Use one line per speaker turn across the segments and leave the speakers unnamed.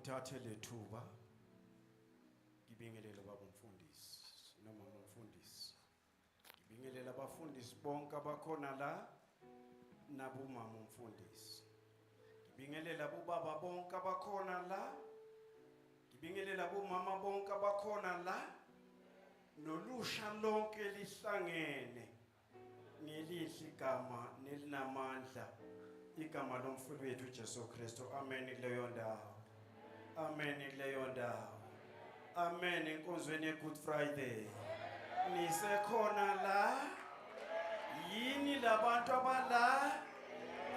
Ngithathe lethuba ngibingelele baba umfundisi noma umfundisi. Ngibingelele abafundisi bonke abakhona la nabomama umfundisi. Ngibingelele abobaba bonke abakhona la. Ngibingelele abomama bonke abakhona la. Nolusha lonke lihlangene ngelihle igama nelinamandla igama lomfulu wethu Jesu Kristu. Amen kuleyo ndawo. Amen kuleyo ndawo. Amen enkonzweni ye Good Friday. Nisekhona la? Yini labantu abala?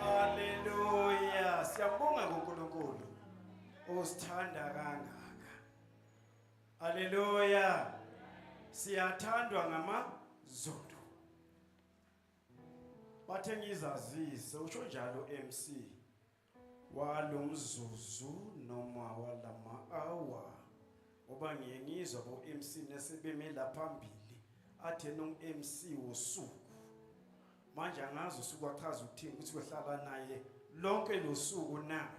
Haleluya. Siyabonga kuNkulunkulu osithanda kangaka. Haleluya. Siyathandwa ngamaZulu. Bathe ngizazise usho njalo MC walomzuzu noma walama hour ngoba ngiye ngizwa bo MC nesebeme la phambili athe no MC wosuku manje angazi usuku achaza ukuthini ukuthi kuhlala naye lonke losuku na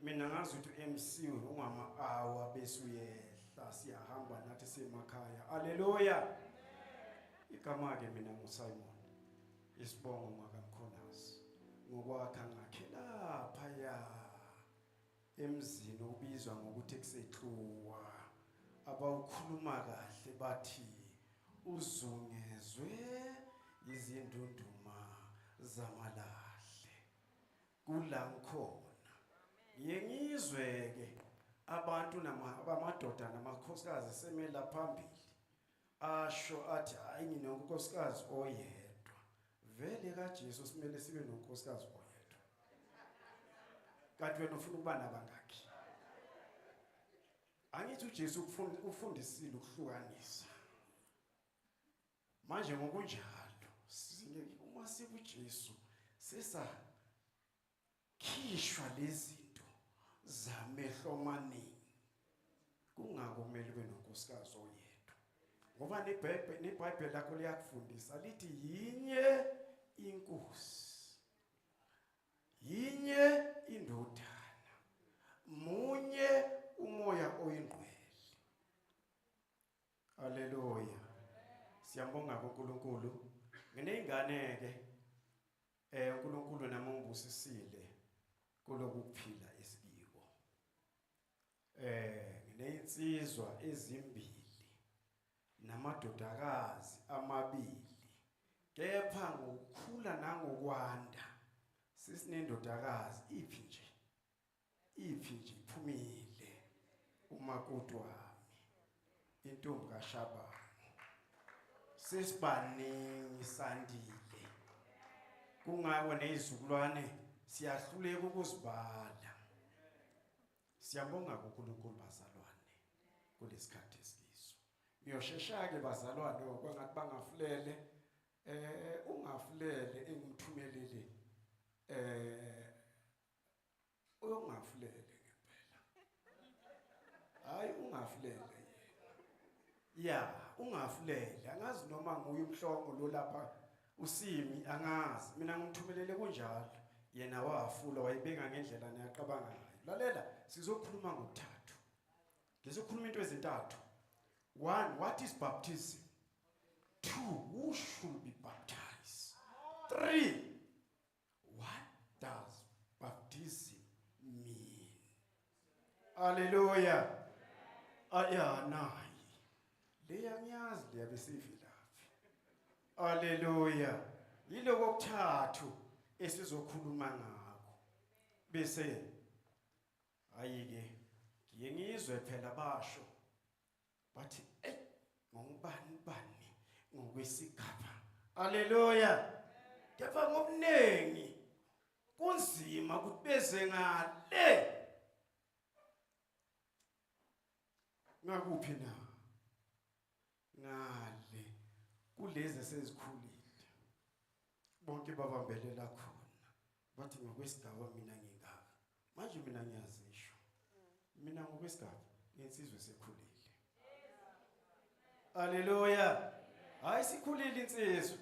mina ngazi ukuthi uMC ungama hour bese uyehla siyahamba nathi semakhaya. Haleluya. Igama ke mina nguSimon, isibongo ngwakamkhonazi, ngokwakha ngakhe laphaya emzini obizwa ngokuthi kuseTluwa, abawukhuluma kahle bathi uzungezwe izindunduma zamalahle. Kula ngikhona ngiye ngizwe ke abantu nama abamadoda namakhosikazi semela phambili asho athi hayi nginonkosikazi oyedwa. Vele kaJesu simele sibe nonkosikazi oyedwa, kanti wena ufuna ukuba nabangakhi? Angithi uJesu ufundisile ukuhlukanisa. Manje ngokunjalo uma sikuJesu sesa khishwa lezinto zamehlo amaningi. Kungako kumele ube nonkosikazi oyedwa, ngoba neBhayibheli lakho liyakufundisa lithi yinye inkosi, yinye indodana, munye umoya oyingcwele. Haleluya. Siyambonga kuNkulunkulu. Ngineyingane ke uNkulunkulu nami ungibusisile kulokuphila esibiko. Nginezinsizwa ezimbili namadodakazi amabili. Kepha ngokukhula nangokwanda sisinendodakazi iphi nje? Iphi nje iphumile umakoti wami intombi kaShabangu. Sesibaningi sandile, kungako nezizukulwane siyahluleka ukuzibala. Siyabonga kuNkulunkulu bazalwane kulesikhathi esikiso. Ngiyoshesha ke bazalwane okwangathi bangafulele ungafulele engimthumelele uyongafulele ngempela. Hayi, ungafulele yena. Ya, ungafulele. Angazi noma nguye umhlongo lo lapha usimi, angazi. Mina ngimthumelele kunjalo. Yena wafula wayibeka ngendlela niyaqabanga ngayo. Lalela, sizokhuluma ngokuthathu. Ngizokhuluma into ezintathu. One, what is baptism? Two, who should be baptized? Three, what does baptism mean? Hallelujah. Aya nayi. Leya ngiyazi leya besivilaphi. Hallelujah. Yiloko okuthathu esizokhuluma ngakho. Bese hayi ke ngiye ngizwe phela basho bathi ey ngokubani bani ngokwesigaba. Haleluya. Kepha ngobuningi kunzima ukuthi beze ngale ngakuphi na ngale kulezi esezikhulile bonke babambelela khona bathi ngokwesigaba mina ngingaka. Manje mina ngiyazisho mina ngokwesigaba ngensizwe sekhulile. Haleluya. Hayi, sikhulile insizwa.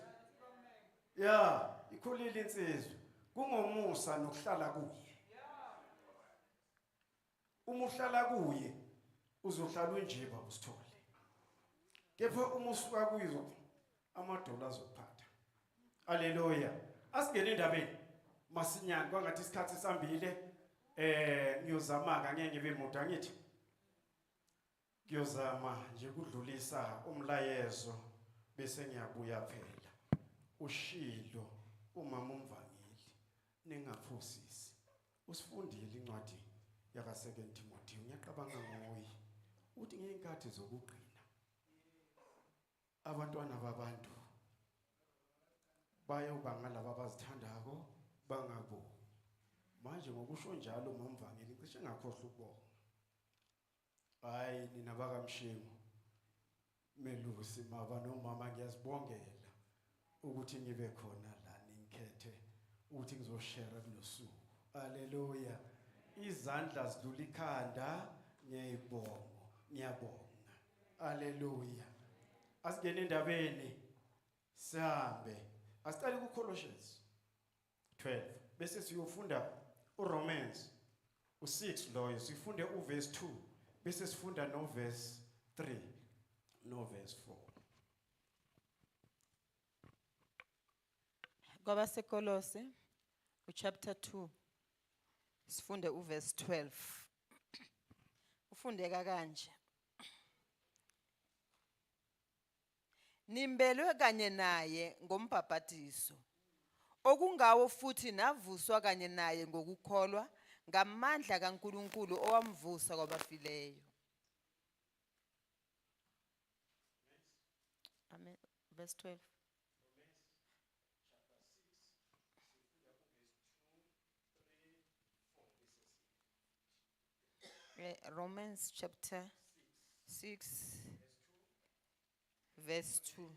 Ya, ikhulile insizwa kungomusa nokuhlala kuye. Uma uhlala kuye uzohlala unje baba usithole. Kepha uma usuka kuye amadola azokuphatha. Haleluya. Asingene endabeni masinyane kwangathi isikhathi sambile ngiyozama ke ngeke ngibe mude angithi. Ngiyozama nje kudlulisa umlayezo bese ngiyabuya phela. Ushilo umama umvangeli ningaphosisi. Usifundile incwadi yaka 2 Timothy ngiyaqabanga nguye. Uthi ngeenkathi zokugcina abantwana babantu bayoba ngalaba abazithandako bangabongi. Manje ngokusho njalo mamvangeli cishe ngakhohlwa ukubonga. Hayi nina bakaMshengu Melusi maba nomama ngiyazibongela ukuthi ngibe khona la ningikhethe ukuthi ngizoshare kulosuku. Haleluya. Izandla zidlula ikhanda ngiyayibonga. Ngiyabonga. Haleluya. Asingene endabeni sihambe. Asiqale kuColossians 12 bese siyofunda uRomans u6 loyo sifunde uverse 2 bese sifunda no verse 3 no verse 4.
KwabaseKolose uchapter 2 sifunde uverse 12. Ufundeka kanje. Nimbelwe kanye naye ngombhabhadiso okungawo futhi navuswa kanye naye ngokukholwa ngamandla kaNkuluNkulu owamvusa kwabafileyo. Amen. Verse 12. Romans chapter 6 verse 2.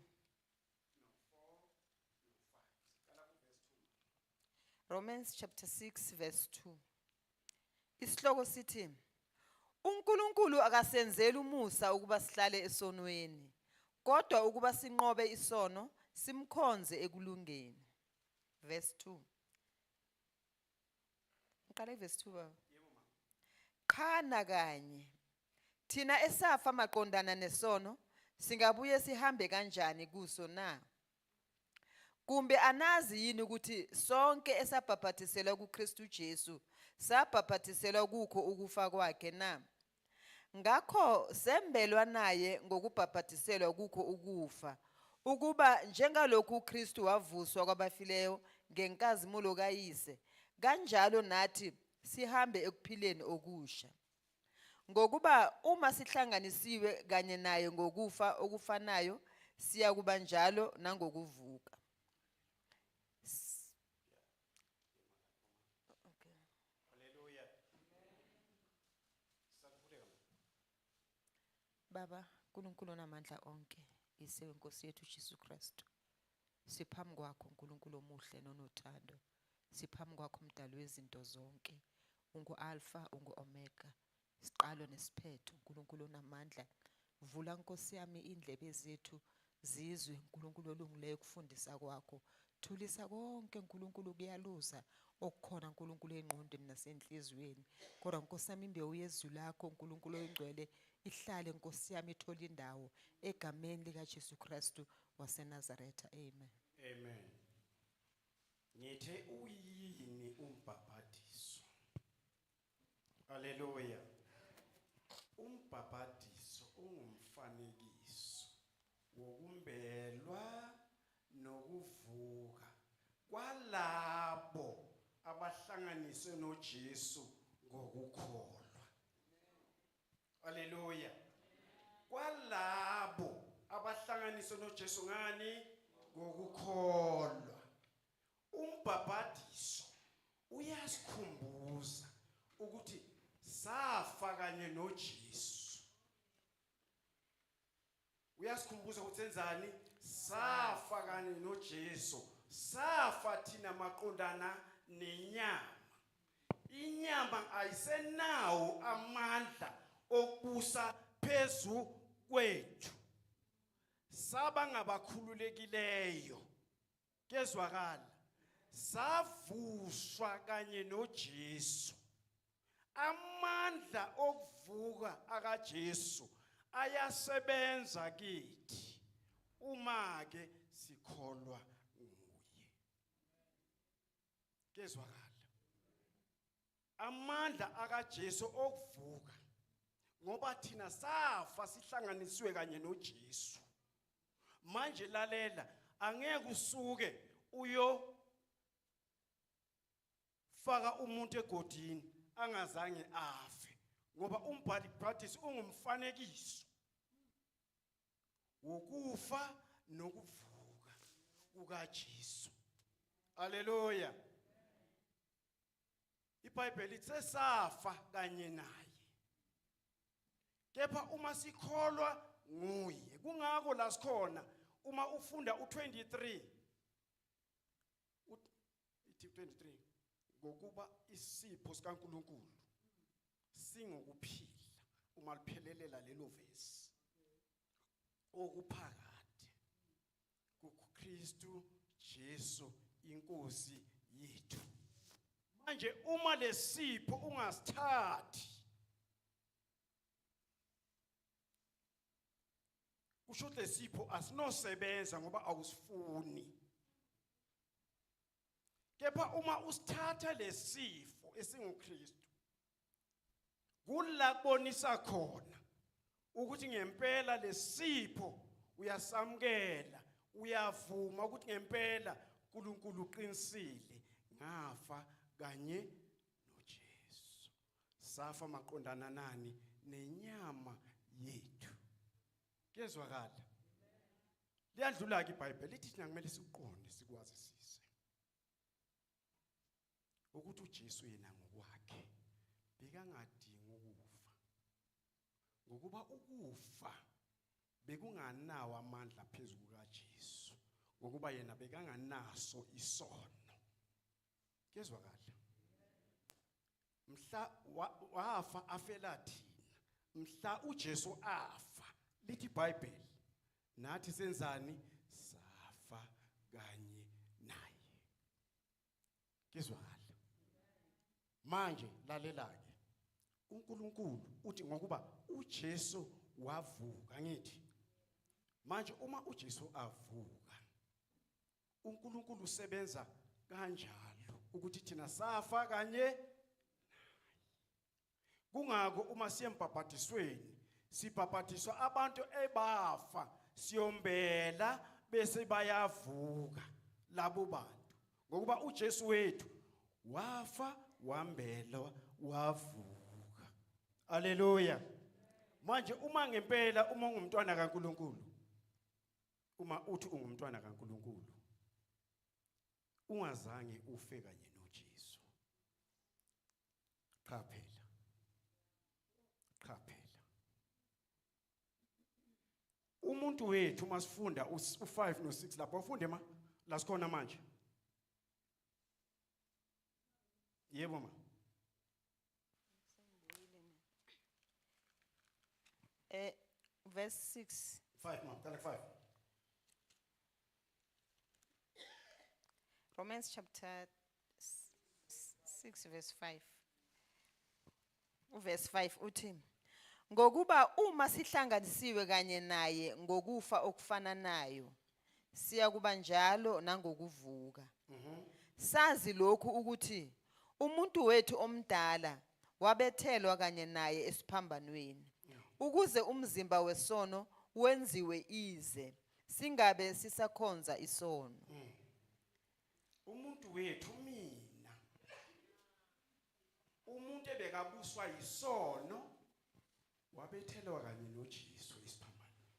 Romans chapter 6 verse 2. Isihloko sithi uNkulunkulu akasenzeli umusa ukuba sihlale esonweni kodwa ukuba sinqobe isono simkhonze ekulungeni. Verse 2. Ngiqale verse 2 baba. Qhana kanye thina esafa maqondana nesono singabuye sihambe kanjani kuso na? Kumbe anazi yini ukuthi sonke esabhabhathiselwa kuKristu Jesu sabhabhathiselwa kukho ukufa kwakhe na? Ngakho sembelwa naye ngokubhabhathiselwa kukho ukufa, ukuba njengalokhu uKristu wavuswa kwabafileyo ngenkazimulo kaYise, kanjalo nathi sihambe ekuphileni okusha. Ngokuba uma sihlanganisiwe kanye naye ngokufa okufanayo, siyakuba njalo nangokuvuka. Okay.
Haleluya. Sakukhuleka.
Baba, uNkulunkulu onamandla onke, Yise wenkosi yethu Jesu Kristu. Siphambi kwakho uNkulunkulu omuhle nonothando. Siphambi kwakho umdali wezinto zonke. Ungu Alpha, ungu Omega. Siqalo nesiphetho, uNkulunkulu onamandla. Vula Nkosi yami indlebe zethu zizwe uNkulunkulu olungileyo ukufundisa kwakho. Thulisa konke uNkulunkulu kuyaluza okukhona uNkulunkulu engqondweni nasenhliziyweni. Kodwa Nkosi yami imbewu yezwi lakho uNkulunkulu oyingcwele ihlale Nkosi yami ithole indawo egameni lika Jesu Kristu waseNazaretha. Amen.
Amen. Ngithe uyini umbhabhadiso? Haleluya. Umbhabhadiso ungumfanekiso wokumbelwa nokuvuka kwalabo abahlanganiswe noJesu ngokukholwa. Haleluya. Kwalabo abahlanganiswe noJesu ngani? Ngokukholwa. Umbhabhadiso uyasikhumbuza ukuthi safa kanye noJesu. Uyasikhumbuza ukuthi senzani? Safa kanye noJesu. Safa thina maqondana nenyama. Inyama ayisenawo amandla okubusa phezu kwethu. Saba ngabakhululekileyo. Kezwakala. Savuswa kanye noJesu. Amandla okuvuka akaJesu ayasebenza kithi uma ke sikholwa nguye. Kezwakala amandla akaJesu okuvuka, ngoba thina safa sihlanganisiwe kanye noJesu. Manje lalela, angeke usuke uyo faka umuntu egodini angazange afe, ngoba umbhali practice ungumfanekiso wokufa nokuvuka kukaJesu. Haleluya! IBhayibheli lithe safa kanye naye, kepha uma sikholwa nguye. Kungako la sikhona, uma ufunda u23, ithi 23, ngokuba isipho sikaNkuluNkulu singokuphila, uma liphelelela lelo verse, okuphakade kuKristu Jesu inkosi yethu. Manje uma lesipho ungasithathi, kusho ukuthi lesipho asinosebenza, ngoba awusifuni. Kepha uma usithatha lesifo esinguKristu, kula kubonisa khona ukuthi ngempela lesipho uyasamukela, uyavuma ukuthi ngempela uNkulunkulu uqinisile, ngafa kanye noJesu. Safa maqondana nani? Nenyama yethu. Kuyezwakala? Liyadlula ke iBhayibheli, lithi thina kumele sikuqonde, sikwazisise ukuthi uJesu yena ngokwakhe bekangadingi ukufa, ngokuba ukufa bekunganawo amandla phezulu kukaJesu, ngokuba yena bekanganaso isono. Kezwakala? Mhla wafa afela thina, mhla uJesu afa, lithi iBhayibheli, nathi senzani? Safa kanye naye. Kezwakala? Manje lalela ke, uNkulunkulu uthi ngokuba uJesu wavuka, ngithi manje uma uJesu avuka, uNkulunkulu usebenza kanjalo ukuthi thina safa kanye naye. Kungako uma siye embhabhadisweni, sibhabhadiswa abantu ebafa, siyombela bese bayavuka labo bantu, ngokuba uJesu wethu wafa, wambelwa, wavuka. Haleluya! Manje uma ngempela uma ungumntwana kaNkuluNkulu, uma uthi ungumntwana kaNkuluNkulu, ungazange ufe kanye noJesu, qaphela, qaphela. Umuntu wethu, masifunda u5 no6 lapho, ufunde ma la sikhona manje. Yebo ma.
Verse 6.
5 ma, qala 5.
Romans chapter 6 verse 5. Verse 5 uthi, ngokuba uma sihlanganisiwe kanye naye ngokufa okufana nayo, siyakuba njalo nangokuvuka. Sazi lokhu ukuthi umuntu wethu omdala wabethelwa kanye naye esiphambanweni, ukuze umzimba wesono wenziwe ize, singabe sisakhonza isono.
Umuntu wethu, mina, umuntu ebekabuswa yisono, wabethelwa kanye noJesu esiphambanweni.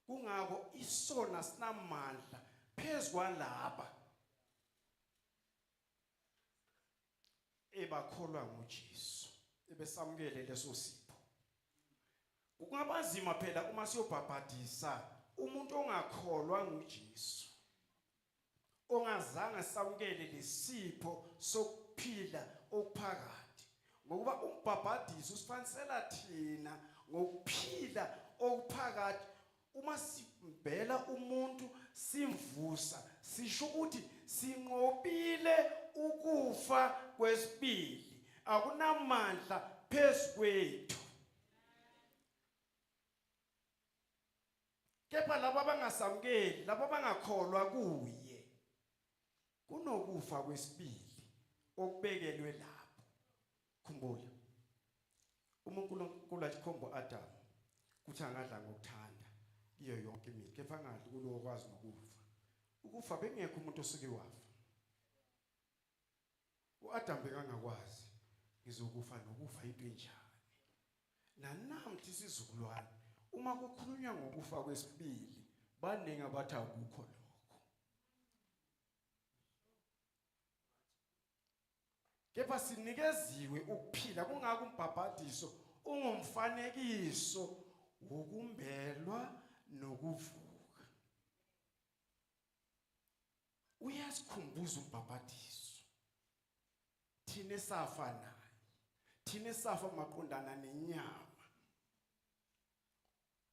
Kungako isona sinamandla phezukwalaba ebakholwa nguJesu, ebesamukele leso sipho. Kungabazima phela uma siyobhabhadisa umuntu ongakholwa nguJesu, ongazange samukele lesipho sokuphila okuphakade, ngokuba umbhabhadiso usifanisela thina ngokuphila okuphakade. Uma simbela umuntu, simvusa, sisho ukuthi sinqobile ukufa kwesibili. Akunamandla phezu kwethu. Kepha laba abangasamukeli, laba abangakholwa kuye, kunokufa kwesibili okubekelwe lapho. Khumbula, uma uNkulunkulu athi Adam kuthi angadla ngokuthanda kuyo yonke imithi, kepha angadli kulowo okwazi nokufa. Ukufa bengekho umuntu osuke wafa. UAdam bekangakwazi ngizokufa nokufa into enjani. Nanamhla isizukulwane uma kukhulunywa ngokufa kwesibili baningi abathi akukho lokho. Kepha sinikeziwe ukuphila, kungako umbhabhadiso ungumfanekiso wokumbelwa nokuvuka. Uyasikhumbuza umbhabhadiso thina esafa naye, thina esafa maqondana nenyama,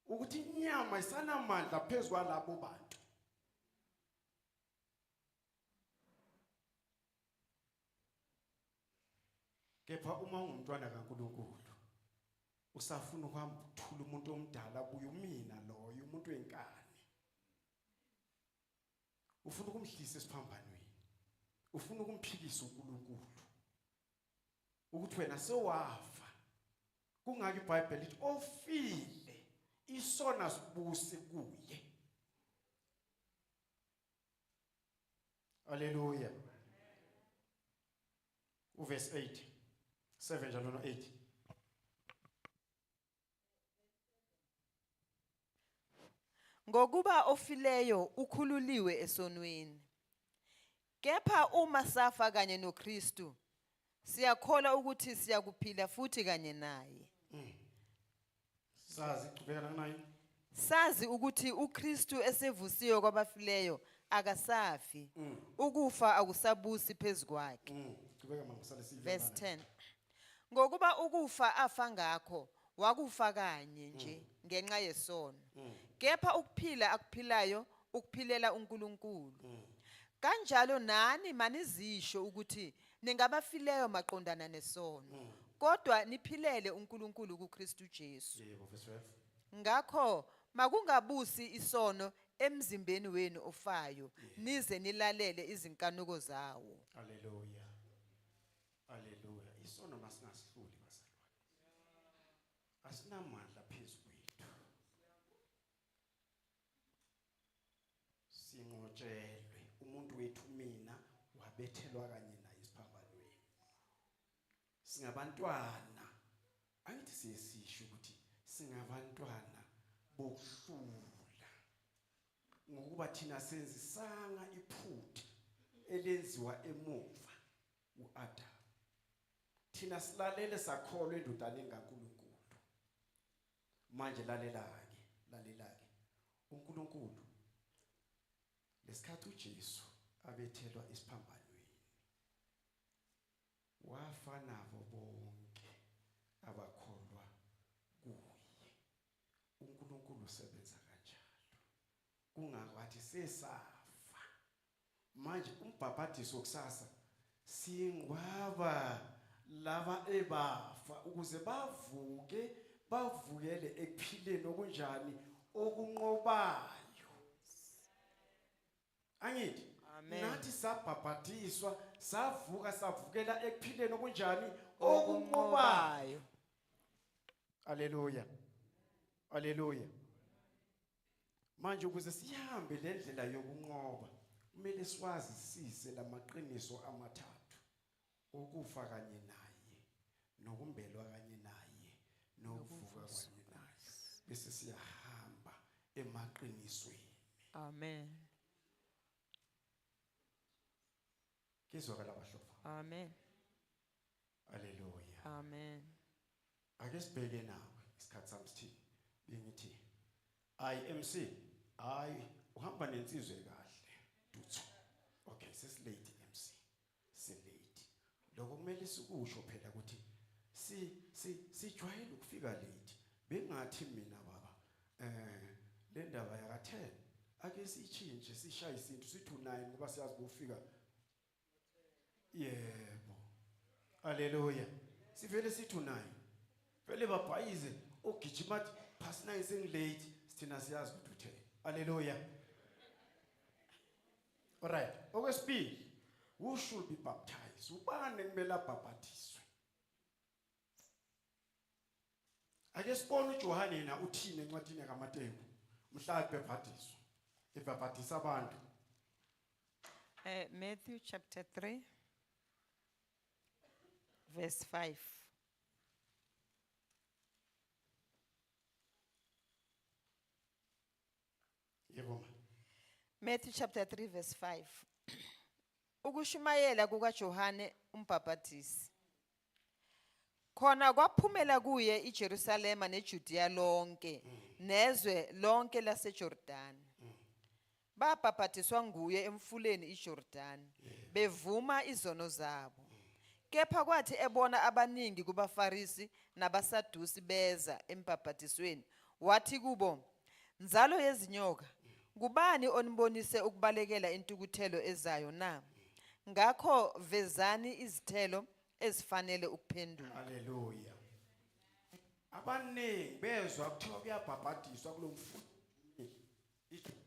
ukuthi inyama isanamandla phezu kwalabo bantu. Kepha uma ungumntwana kaNkulunkulu usafuna ukuhamba ukuthula umuntu omdala buye umina loyo umuntu wenkani, ufuna ukumhlisa esiphambanweni, ufuna ukumphikisa uNkulunkulu ukuthi wena sewafa. Kungaki iBhayibheli lithi ofile isona sibusi kuye. Haleluya. Uverse 8 7 njalo no 8.
Ngokuba ofileyo ukhululiwe esonweni. Kepha uma safa kanye noKristu, siyakholwa ukuthi siyakuphila futhi kanye naye.
Sazi qhubeka nayo.
Sazi ukuthi uKristu esevusiwe kwabafileyo akasafi. Ukufa akusabusi phezu kwakhe.
Qhubeka mama, sale siyibona.
Verse 10. Ngokuba ukufa afa ngakho wakufa kanye nje ngenxa yesono. Kepha ukuphila akuphilayo ukuphilela uNkulunkulu. Kanjalo nani manizisho ukuthi ningabafileyo maqondana nesono. Kodwa niphilele uNkulunkulu kuKristu Jesu.
Yebo, verse 12.
Ngakho makungabusi isono emzimbeni wenu ofayo, nize nilalele izinkanuko zawo.
Haleluya. Haleluya. Isono masingasihluli bazalwane. Asinamandla phezu kwethu. Sinqotshelwe umuntu wethu mina wabethelwa kanye naye esiphambanweni. Singabantwana, angithi siyesisho ukuthi singabantwana bokuhlula, ngokuba thina senzisanga iphutha elenziwa emuva uAdam. Thina silalele sakholwa endodaneni kaNkulunkulu. Manje lalela-ke, lalela-ke, uNkulunkulu lesikhathi uJesu abethelwa esiphambanweni wafa nabo bonke abakholwa kuye. uNkulunkulu usebenza kanjalo, kungakwathi sesafa. Manje umbhabhadiso kusasa singwaba laba ebafa ukuze bavuke, bavukele ekuphileni okunjani, okunqobayo. Angithi
Amen.
nathi sabhabhadiswa savuka savukela ekuphileni okunjani, okunqobayo. Haleluya, haleluya. Manje ukuze sihambe le ndlela yokunqoba kumele siwazisise lamaqiniso amathathu: ukufa kanye naye, nokumbelwa kanye naye, nokuvuka kanye naye, bese siyahamba emaqinisweni.
Amen.
Kizwakala bahlobo?
Amen.
Haleluya.
Amen.
Ake sibheke nawe isikhathi sami sithini. Bengithi IMC, hayi uhamba nensizwe kahle duthu. Okay, sesilate MC, silate. Lokho kumele sikusho phela ukuthi si si sijwayele ukufika late. Bengathi mina baba, le ndaba yaka 10 ake sichinje, sishaye isintu sithi u9 ngoba siyazi ukufika. Yebo. Haleluya. Sivele sithi unayo. Vele babhayize ugijima athi past 9 sengilate sithina siyazi ukuthi uthe. Haleluya. Alright. Okwesibili, who should be baptized? Ubani kumele abhabhathiswe? Ake sibone uJohane yena uthini encwadini kaMateyu mhla ebhabhathiswa. Ebhabhathisa abantu.
Matthew chapter 3 verse 5.
Yebo ma.
Matthew chapter 3 verse 5. Ukushumayela kukaJohane umbhaphatisi. Khona kwaphumela kuye iJerusalema neJudea lonke nezwe lonke laseJordani. Babhaphatiswa nguye emfuleni iJordani bevuma izono zabo. Kepha kwathi ebona abaningi kubaFarisi nabaSadusi beza embhaphatisweni wathi kubo, "Nzalo yezinyoka, kubani onibonise ukubalekela intukuthelo ezayo na? Ngakho vezani izithelo ezifanele ukuphenduka."
Haleluya. Abaningi bezwa kuthiwa kuyabhabhadiswa kulomfula. IJordani.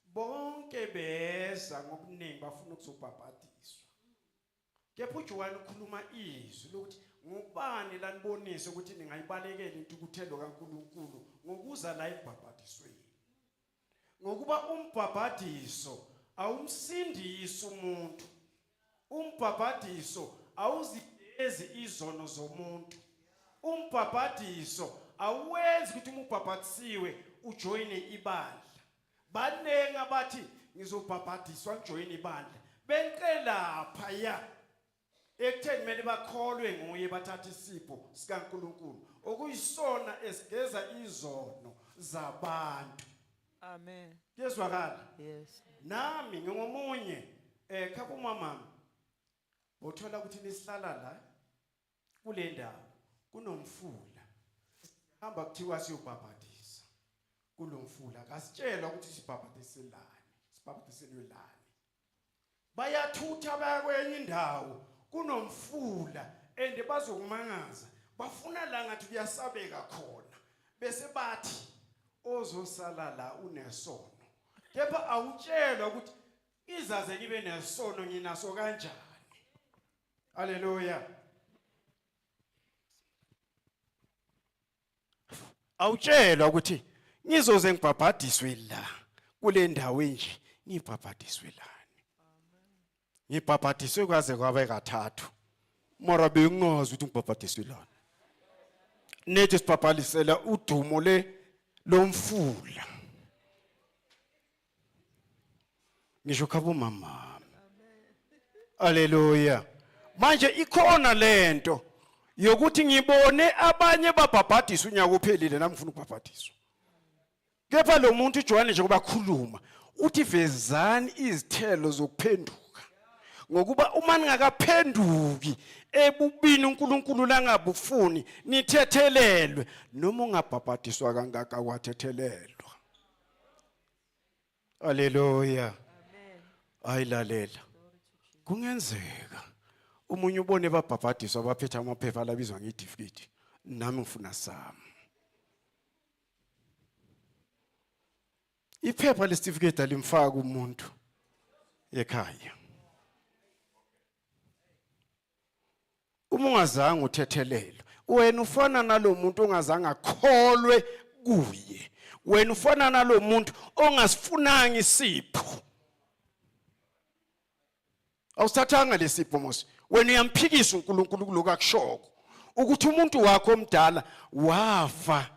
Bonke beza ngobuningi bafuna ukuzobhabhadiswa. Kepha uJohane ukhuluma izwi lokuthi ngubani lanibonise ukuthi ningayibalekela intukuthelo kaNkuluNkulu ngokuza la ekubhabhadisweni. Ngokuba umbhabhadiso awumsindisi umuntu. Umbhabhadiso awuzigezi izono zomuntu. Umbhabhadiso awenzi ukuthi uma ubhabhadisiwe ujoyine ibandla. Baningi abathi ngizobhabhadiswa ngijoyine ibandla. Benqe lapha ya ekutheni kumele bakholwe nguye bathathe isipho sikaNkuluNkulu okuyisona esigeza izono zabantu.
Amen.
Kuyezwakala?
Yes.
Nami ngingomunye khapha umama uthola ukuthi nisihlala la kule ndawo kunomfula hamba kuthiwa siyobhabhadisa kulomfula kasitshelwa ukuthi sibhabhadiselani sibhabhadiselwe lani Bayathutha baya kwenye indawo kunomfula and bazokumangaza bafuna la ngathi kuyasabeka khona bese bathi ozosala la unesono kepha awutshelwa ukuthi izaze ngibe nesono nginaso kanjani. Haleluya. Awutshelwa ukuthi ngizoze ngibhabhadiswe la kule ndawo enje ngibhabhadiswe lani. Ngibhabhadiswe kwaze kwabe kathathu. Mara bengazi ukuthi ngibhabhadiswe lani. Nethi sibhabhalisela udumo le lomfula. Ngisho khabo mama. Haleluya. Manje ikhona lento yokuthi ngibone abanye babhabhadiswa unyaka uphelile nami ngifuna ukubhabhadiswa. Kepha lo muntu uJohane nje kubakhuluma uthi vezani izithelo zokuphenduka. Ngokuba uma ningakaphenduki ebubini uNkulunkulu langabufuni nithethelelwe noma ungabhabhadiswa kangaka wathethelelwa. Haleluya. Ayilalela. Kungenzeka umunye ubone babhabhadiswa baphethe amaphepha labizwa ngedifikiti. Nami ngifuna sami. Iphepha lesitifiketi alimfaka umuntu ekhaya. Uma ungazange uthethelelwe, wena ufana nalomuntu ongazange akholwe kuye. Wena ufana nalomuntu ongasifunanga isipho. Awusithathanga lesipho Mose. Wena uyamphikisa uNkulunkulu kuloko akushoko ukuthi umuntu wakho omdala wafa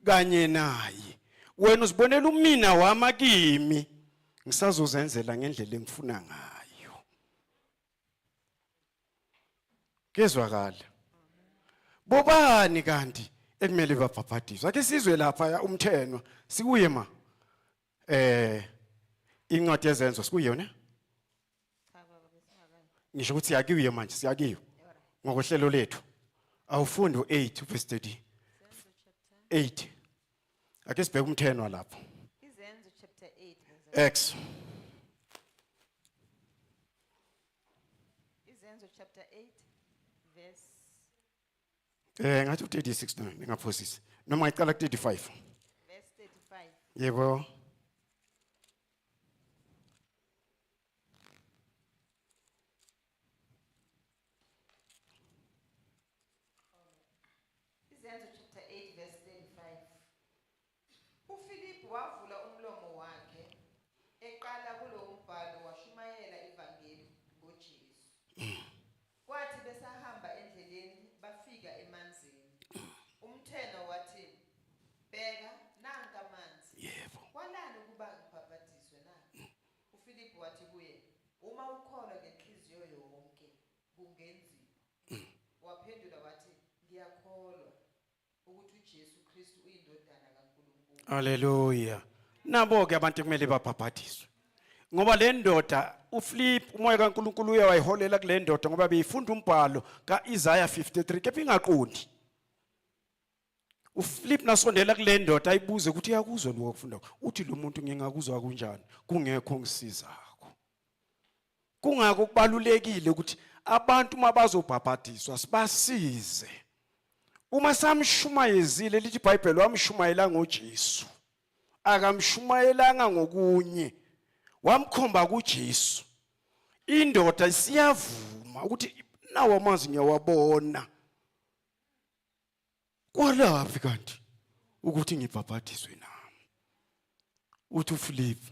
kanye naye. Wena uzibonela umina wama kimi ngisazozenzela ngendlela engifuna ngayo. Kezwakala. Bobani kanti ekumele babhabhadiswe? Ake sizwe lapha umthenwa sikuye ma. Incwadi yezenzo sikuye ne?
Cha baba besingakayi.
Ngisho ukuthi siyakiyo manje siyakiyo. Ngokohlelo lethu. Awufundi u8 verse 38. Ake sibheke umthenwa lapho.
Izenzo chapter 8 verse
X.
Izenzo chapter 8.
Ngathi u36 no, ningaphosisi. Noma ngicala ku35.
Verse 35.
Yebo.
Izenzo chapter 8 verse 35. uFilip wavula umlomo wakhe eqala kulo mbhalo washumayela ivangeli ngoJesu. Kwathi besahamba endleleni bafika emanzini. Umtheno wathi, "Bheka nanka amanzi.
Yebo.
Kwalani ukuba ngibhabhadiswe na?" uFilip wathi kuye, "Uma ukholwa ngenhliziyo yonke kungenziwa." Waphendula wathi, "Ngiyakholwa ukuthi uJesu Kristu uyindodana kaNkulunkulu."
Haleluya. Nabo ke abantu kumele babhabhadiswe. Ngoba le ndoda uFilip, umoya kaNkulunkulu uye wayiholela kule ndoda ngoba beyifunda umbhalo kaIsaiah 53, kepha ingaqondi. uFilip nasondela kule ndoda ayibuze ukuthi uyakuzwa lokho akufunda. Uthi lo muntu, "Ngingakuzwa kunjani kungekho ngisizakho?" Kungako kubalulekile ukuthi abantu uma bazobhabhadiswa sibasize. Uma samshumayezile, lithi iBhayibheli wamshumayela ngoJesu. Akamshumayelanga ngokunye. Wamkhomba kuJesu. Indoda isiyavuma ukuthi nawo amanzi ngiyawabona. Kwalaphi kanti ukuthi ngibhabhadiswe nami? Uthi uFilip,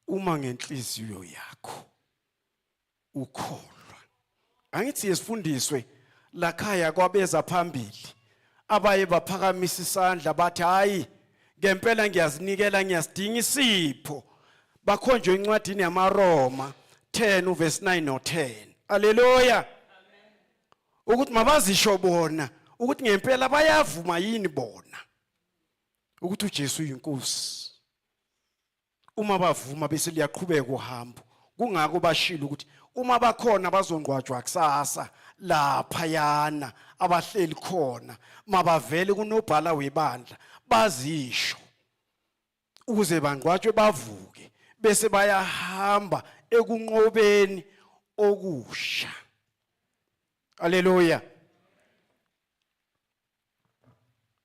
uma ngenhliziyo yakho ukholwa. Angithi yesifundiswe lakhaya kwabeza phambili abaye baphakamisa isandla bathi, "Hayi, ngempela ngiyazinikela, ngiyasidinga isipho." Bakhonjwe encwadini yamaRoma 10 uverse 9 no 10. Haleluya. Ukuthi mabazisho bona ukuthi ngempela bayavuma yini bona ukuthi uJesu uyinkosi. Uma bavuma bese liyaqhubeka uhambo. Kungako bashilo ukuthi uma bakhona bazongqwatshwa kusasa laphayana abahleli khona, mabavele kunobhala webandla bazisho ukuze bangqwatshwe, bavuke bese bayahamba ekunqobeni okusha. Haleluya.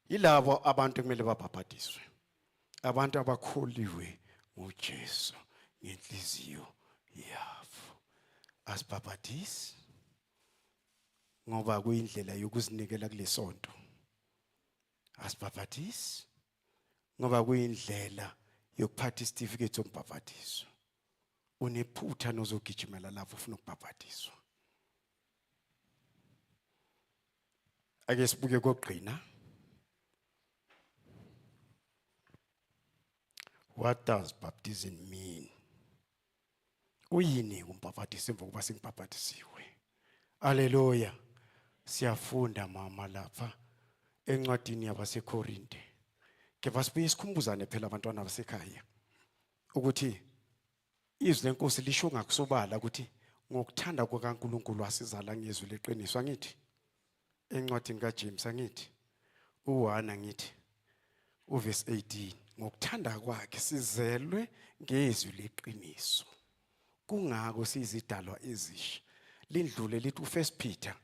Yilabo abantu kumele babhabhadiswe, abantu abakholiwe nguJesu ngenhliziyo yabo. Asibhabhadisi ngoba kuyindlela yokuzinikela kulesonto. Asibhabhadisi ngoba kuyindlela yokuphatha isitifiketi sombhabhadiso. Unephutha nozogijimela lapho ufuna ukubhabhadiswa. Ake sibuke kokugcina. What does baptism mean? Uyini umbhabhadiso emva kokuba sengibhabhadisiwe? Haleluya. Siyafunda, mama, lapha encwadini yabaseKorinte. Kepha sibuye sikhumbuzane phela, abantwana basekhaya, ukuthi izwi lenkosi lisho ngakusobala ukuthi ngokuthanda kukaNkulunkulu wasizala ngezwi leqiniso, angithi? Encwadini kaJames, angithi, u1, angithi, uverse 18, ngokuthanda kwakhe sizelwe ngezwi leqiniso, kungako siyizidalwa ezisha. Lindlule lithi uFirst Peter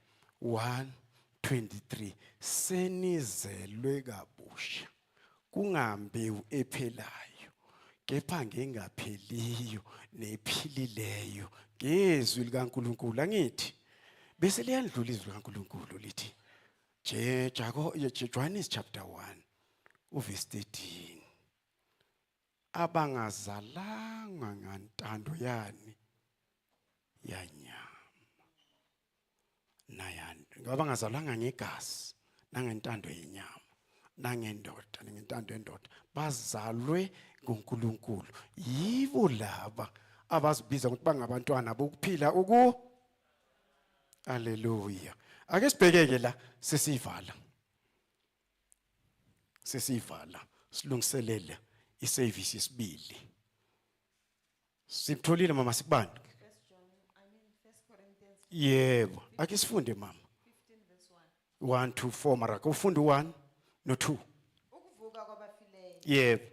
1:23, senizelwe kabusha, kungambewu ephelayo, kepha ngengapheliyo nephilileyo ngezwi likaNkulunkulu, angithi? Bese liyandlula izwi likaNkulunkulu lithi Je Jago Johannes chapter 1 uverse 13, abangazalanga ngantando yani yanyama nayani, abangazalanga ngegazi nangentando yenyama nangendoda nangentando yendoda, bazalwe nguNkulunkulu. Yibo laba abazibiza ukuthi bangabantwana bokuphila uku. Haleluya. Ake sibhekeke la, sesivala sesivala silungiselele iservice yesibili. Sitholile, mama, sikubani?
First John, I mean First Corinthians.
Yebo, ake sifunde, mama.
15 verse 1.
1 2 4, mara ufunda u1 no2.
Ukuvuka kwabafileyo.
Yebo.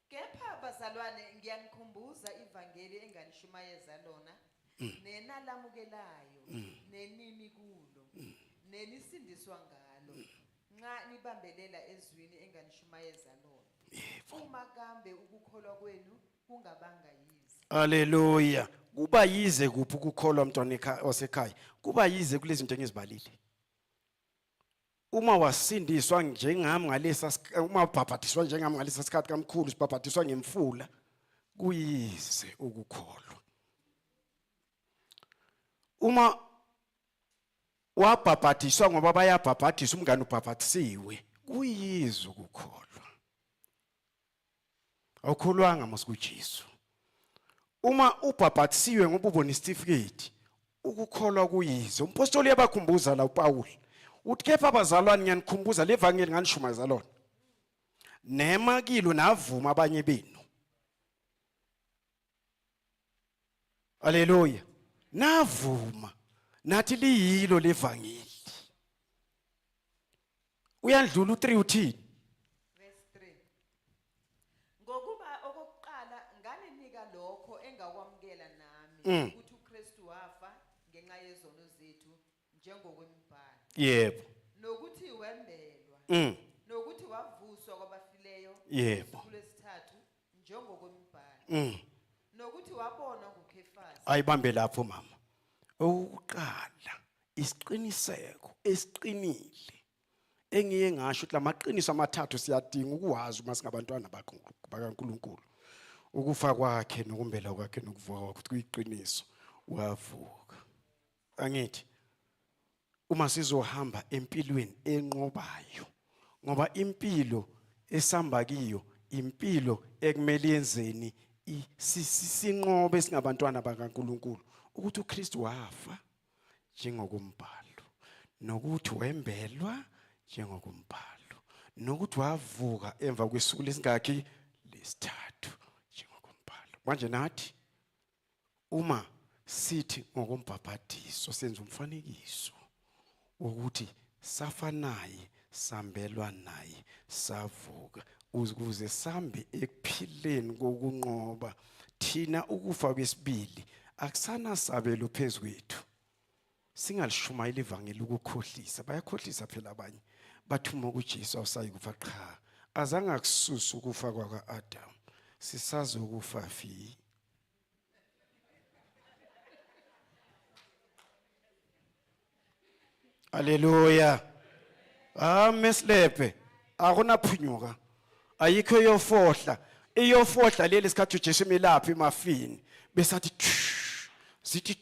Kepha bazalwane, ngiyanikhumbuza ivangeli enganishumayeza lona, nenalamukelayo, nenimi kulo, nenisindiswa. Enasindiswa ngalo, nxa nibambelela ezwini enganishumayeza lona. Uma kambe ukukholwa kwenu kungabanga yize.
Haleluya. Kuba yize kuphi ukukholwa mntwana osekhaya? Kuba yize kulezi zinto engizibalile. Uma wasindiswa njengami ngalesa uma ubhabhadiswa njengami ngalesa sikhathi kamkhulu sibhabhadiswa ngemfula kuyize ukukholwa. Uma wabhabhadiswa ngoba bayabhabhadisa umngane ubhabhadisiwe kuyize ukukholwa. Awukholwanga mos kuJesu. Uma ubhabhatisiwe ngoba ubona isitifiketi, ukukholwa kuyize. Umpostoli uyabakhumbuza la uPaul. Uthi kepha abazalwane ngiyanikhumbuza levangeli nganishumayeza lona. Nema kilo navuma abanye benu. Haleluya. Navuma nathi liyilo levangeli. Uyandlula u3 uthini?
Verse 3. Ngokuba okokuqala nganinika lokho engakwamukela nami ukuthi uKristu wafa ngenxa yezono zethu njengokwemibhalo.
Yebo.
Nokuthi wembelwa. Nokuthi wavuswa kwabafileyo ngosuku lwesithathu njengokwemibhalo. Nokuthi wabonwa nguKhefasi.
Ayibambe lapho mama. Okokuqala isiqiniseko esiqinile engiye ngasho ukuthi lamaqiniso amathathu siyadinga ukuwazi uma singabantwana bakaNkulunkulu. Ukufa kwakhe nokumbela kwakhe nokuvuka kwakhe ukuthi kuyiqiniso wavuka. Angithi uma sizohamba empilweni enqobayo ngoba impilo esihamba kiyo impilo ekumele yenzeni sinqobe singabantwana bakaNkulunkulu ukuthi uKristu wafa njengokumbhalo nokuthi wembelwa njengokumbhalo nokuthi wavuka emva kwesuku lesingakhi lesithathu njengokumbhalo. Manje nathi uma sithi ngokombhabhadiso senza umfanekiso wokuthi safa naye sambelwa naye savuka ukuze sambe ekuphileni kokunqoba thina ukufa kwesibili akusanasabelo phezu kwethu. Singalishumayeli ivangeli ukukhohlisa, bayakhohlisa phela abanye bathi uma kuJesu awusayi kufa. Qha, azange akususa ukufa kwaka-Adamu, sisazokufa fi. Haleluya. Amesilepe akunaphunyuka, ayikho iyofohla, iyofohla leli sikhathi uJesu emelaphi emafini besathi zithi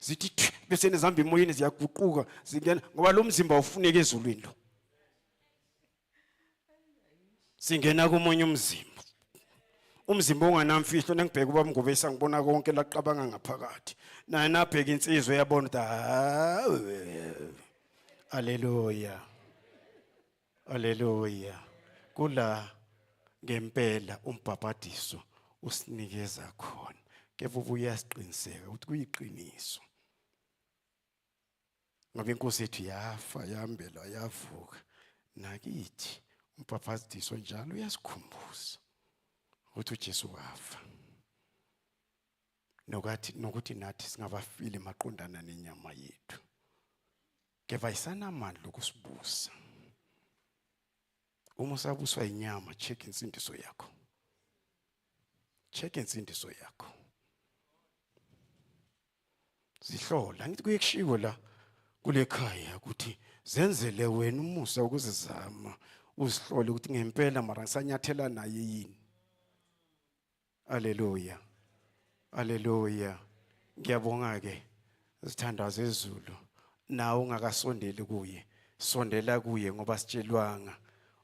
zithi bese nezihamba emoyeni ziyaguquka zingena ngoba lo mzimba ufuneka ezulwini lo singena komunye umzimba, umzimba onganamfihlo. Nengibheka uba Mngobesa ngibona konke laqabanga ngaphakathi naye nabheka insizwa yabona ukuthi haleluya, haleluya. Kula ngempela umbhabhadiso usinikeza khona kepha ubuye asiqiniseka ukuthi kuyiqiniso ngoba inkosi yethu yafa yambelwa yavuka. Nakithi umbhabhadiso njalo uyasikhumbuza ukuthi uJesu wafa nokuthi nathi singabafile maqondana nenyama yethu kepha ayisanamandla okusibusa. Uma usabuswa inyama, check insindiso yakho, check insindiso yakho, zihlola. Ngithi kuye kushiwo la kule khaya ukuthi zenzele wena umusa ukuzizama uzihlole ukuthi ngempela mara ngisanyathela naye yini. Haleluya, haleluya. Ngiyabonga ke zithandazo ezulu, nawe ungakasondeli kuye sondela kuye ngoba sitshelwanga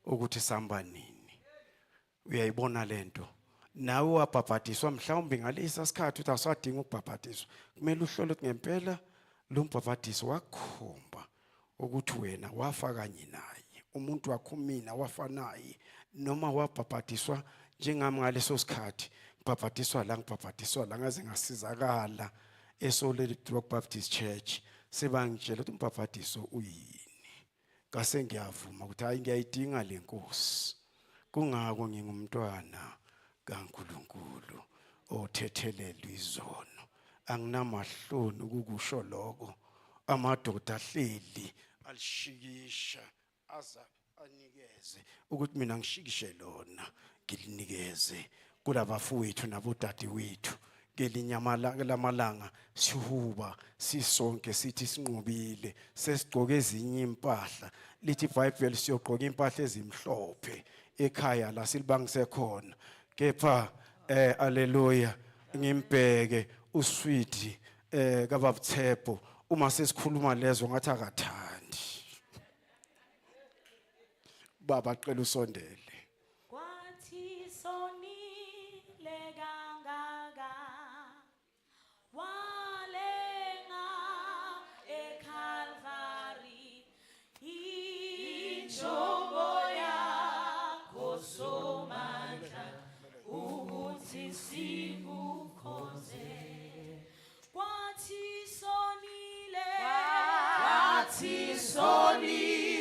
ukuthi sihamba nini. Uyayibona lento, nawe wabhabhadiswa mhlawumbe ngalesa sikhathi uthi awusadinga ukubhabhadiswa, kumele uhlole ukuthi ngempela lo mbhabhadiso wakukhomba ukuthi wena wafa kanye naye, umuntu wakho mina wafa naye, noma wabhabhadiswa njengami ngaleso sikhathi ngibhabhadiswa la, ngibhabhadiswa la ngaze ngasizakala eSolid Rock Baptist Church sebangitshela ukuthi umbhabhadiso uyini, ngase ngiyavuma ukuthi hayi ngiyayidinga le nkosi, kungako ngingumntwana kaNkulunkulu othethelelwa izono. Anginamahloni ukukusho lokho, amadoda ahleli Alishikisha aza anikeze ukuthi mina ngishikishe lona ngilinikeze kulabafowethu nabodadewethu. Kelinye lamalanga sihuba sisonke sithi sinqobile, sesigcoke ezinye impahla. Lithi iBhayibheli siyogqoka impahla ezimhlophe ekhaya la silibangise khona. Kepha haleluya, ngimbheke uswidi kababuthepho uma sesikhuluma lezo ngathi akathandi. Baba, cela usondele.
Kwathi sonile kangaka, walenga eCalvary, injongo yakho Somandla ukuthi sikukhonze. Kwathi sonile, kwathi sonile.